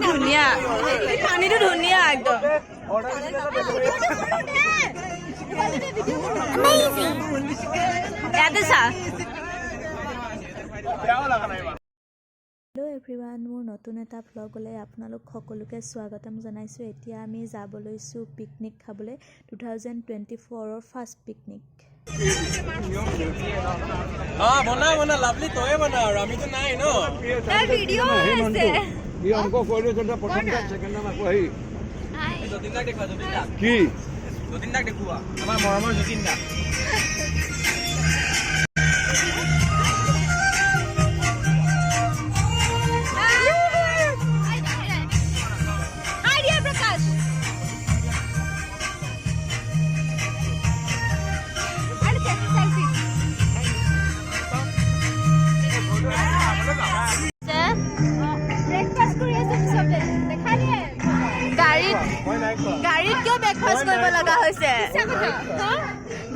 ধুনীয়া পানীটো, ধুনীয়া একদম। ইয়াতে চা। হেল্ল' এভৰিৱান, মোৰ নতুন এটা ভ্লগলৈ আপোনালোক সকলোকে স্বাগতম জনাইছোঁ। এতিয়া আমি যাব লৈছোঁ পিকনিক খাবলৈ, 2024ৰ ফাৰ্ষ্ট পিকনিক। অ, বনা বনা লাভলি, তয়ে বনা আৰু আমিতো নাই ন। ভিডিঅ' আছে। ই অংক কৰিলো তেন্তে প্ৰথম টাইম, ছেকেণ্ড টাইম আকৌ হেৰি। যতীন দাক দেখুওৱা, যতীন দাক। কি? যতীন দাক দেখুওৱা, আমাৰ মৰমৰ যতীন দাক। হাই দিয়া প্ৰকাশ। আৰু চেলফি। ব্ৰেকফাষ্ট কৰি আছো চবে, দেখা দিয়ে। গাড়ীত গাড়ীত কিয় ব্ৰেকফাষ্ট কৰিব লগা হৈছে?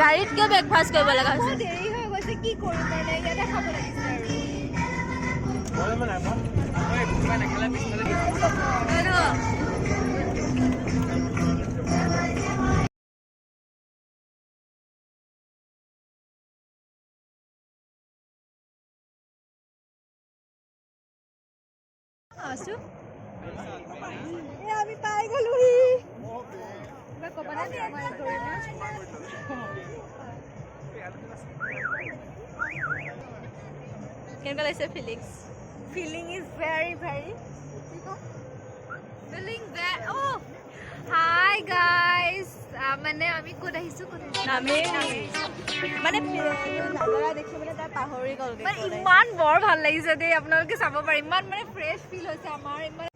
গাড়ীত কিয় ব্ৰেকফাষ্ট কৰিব লগা হৈছে? দেৰি হৈ গৈছে, কি কৰিম মানে, ইয়াতে খাব লাগিছে আৰু। কোনোবাই নাখালে পিছফালে দি। আৰু আছো, আমি পাই গলোহি। কিবা ক'বা নে মই ধৰিম? কেনেকুৱা লাগিছে feelings? Feeling is very very feeling. Oh, hi guys, মানে আমি ক'ত আহিছো, ক'ত আহিছো? নামেই মানে নাজাৰা দেখি মানে তাই পাহৰি গ'লগৈ। মানে ইমান বৰ ভাল লাগিছে দেই, আপোনালোকে চাব পাৰে, ইমান মানে ফ্ৰেছ ফিল হৈছে আমাৰ ইমান।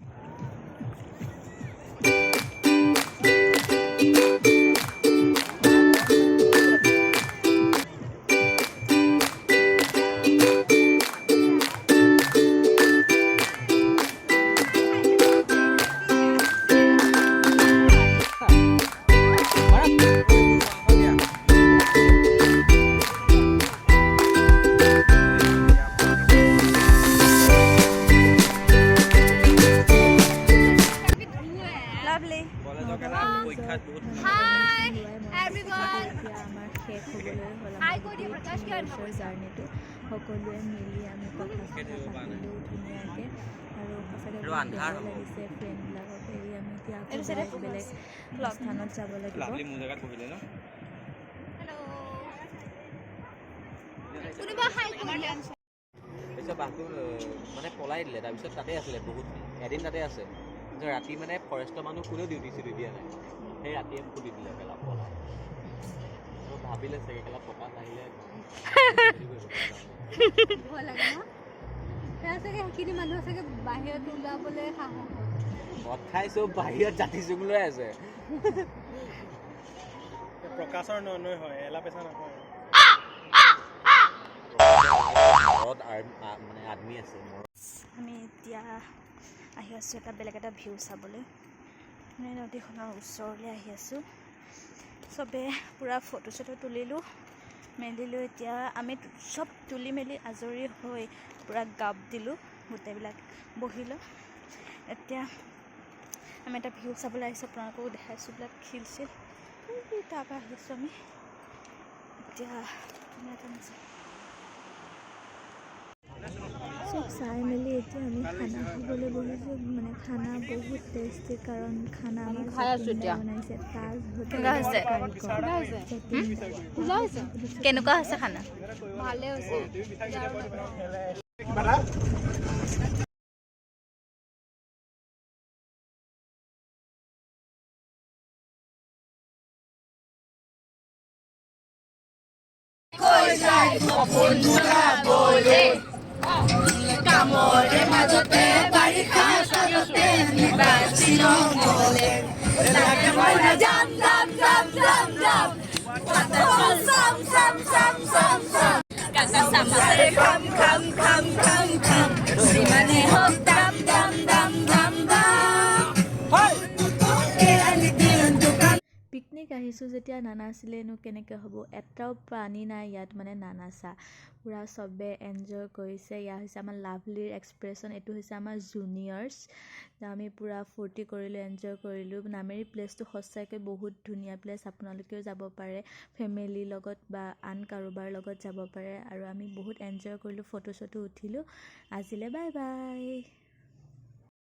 লাভলি। কলেজৰ কাৰণে পৰীক্ষাত বহুত হাই এভৰিৱান। এতিয়া আমাৰ শেষ হ'বলৈ হ'ল। হাই কৈ দিয়া প্ৰকাশ, কিয় আমাৰ জাৰ্ণিটো সকলোৱে মিলি আমি কথা চথা পাতিলোঁ ধুনীয়াকৈ আৰু সঁচাকৈ আৰু বহুত আন্ধাৰ বেয়াও হ'ব। লাগিছে ফ্ৰেণ্ডবিলাকক এৰি। আমি এতিয়া আকৌ এইটো চাইডে বেলেগ বেলেগ স্থানত যাব লাগিব। লাভলি মোৰ জেগাত বহিলে ন। হেল্ল', কোনোবা হাই কৈ দিয়া। তাৰপিছত বাঘটো মানে পলাই দিলে। তাৰপিছত তাতে আছিলে বহুত এদিন তাতে আছে। তাৰপিছত ৰাতি মানে ফৰেষ্টৰ মানুহ কোনেও ডিউটি চিউটি দিয়া নাই, সেই ৰাতিয়ে খুলি দিলে কেলা পলাই। আৰু ভাবিলে চাগে কেলা প্ৰকাশ আহিলে ভয় লাগে ন সেয়া চাগে, সেইখিনি মানুহ চাগে বাহিৰত ওলাবলৈ সাহস হয়। মদ খাই চব বাহিৰত জাতি জোং লৈ আছে। প্ৰকাশৰ নৈ হয়, এলা পেচা নহয়। ঘৰত মানে আদমি আছে মৰত। আমি এতিয়া আহি আছোঁ এটা বেলেগ এটা ভিউ চাবলৈ, মানে নদীখনৰ ওচৰলৈ আহি আছোঁ। চবে পূৰা ফটো চটো তুলিলোঁ মেলিলোঁ। এতিয়া আমি চব তুলি মেলি আজৰি হৈ পূৰা গাপ দিলোঁ, গোটেইবিলাক বহিলোঁ। এতিয়া আমি এটা ভিউ চাবলৈ আহিছোঁ, আপোনালোককো দেখাইছোঁ। এইবিলাক শিল চিল, তাৰপৰা আহিছোঁ আমি। এতিয়া ধুনীয়া এটা নাজাৰা। চব চাই মেলি এতিয়া আমি খানা খাবলৈ বহিছোঁ। মানে খানা বহুত টেষ্টি, কাৰণ খানা আমাৰ খাই আছোঁ যতীন দাই এতিয়া। বনাইছে, তাজ কেনেকুৱা হোটেলৰ হৈছে? কাৰিকৰ যতীন দা। কেনেকুৱা হৈছে খানা? ভালে হৈছে। কিবা এটা। পিকনিক আহিছোঁ যেতিয়া নানাচিলেনো কেনেকৈ হ'ব? এটাও প্ৰাণী নাই ইয়াত মানে নানাচা। পূৰা চবে এনজয় কৰিছে। এয়া হৈছে আমাৰ লাভলীৰ এক্সপ্ৰেশ্যন। এইটো হৈছে আমাৰ জুনিয়ৰ্ছ। আমি পূৰা ফূৰ্তি কৰিলোঁ, এনজয় কৰিলোঁ। নামেৰি প্লেচটো সঁচাকৈ বহুত ধুনীয়া প্লেচ। আপোনালোকেও যাব পাৰে ফেমিলিৰ লগত বা আন কাৰোবাৰ লগত যাব পাৰে। আৰু আমি বহুত এনজয় কৰিলোঁ, ফটো চটো উঠিলোঁ। আজিলৈ বাই বাই।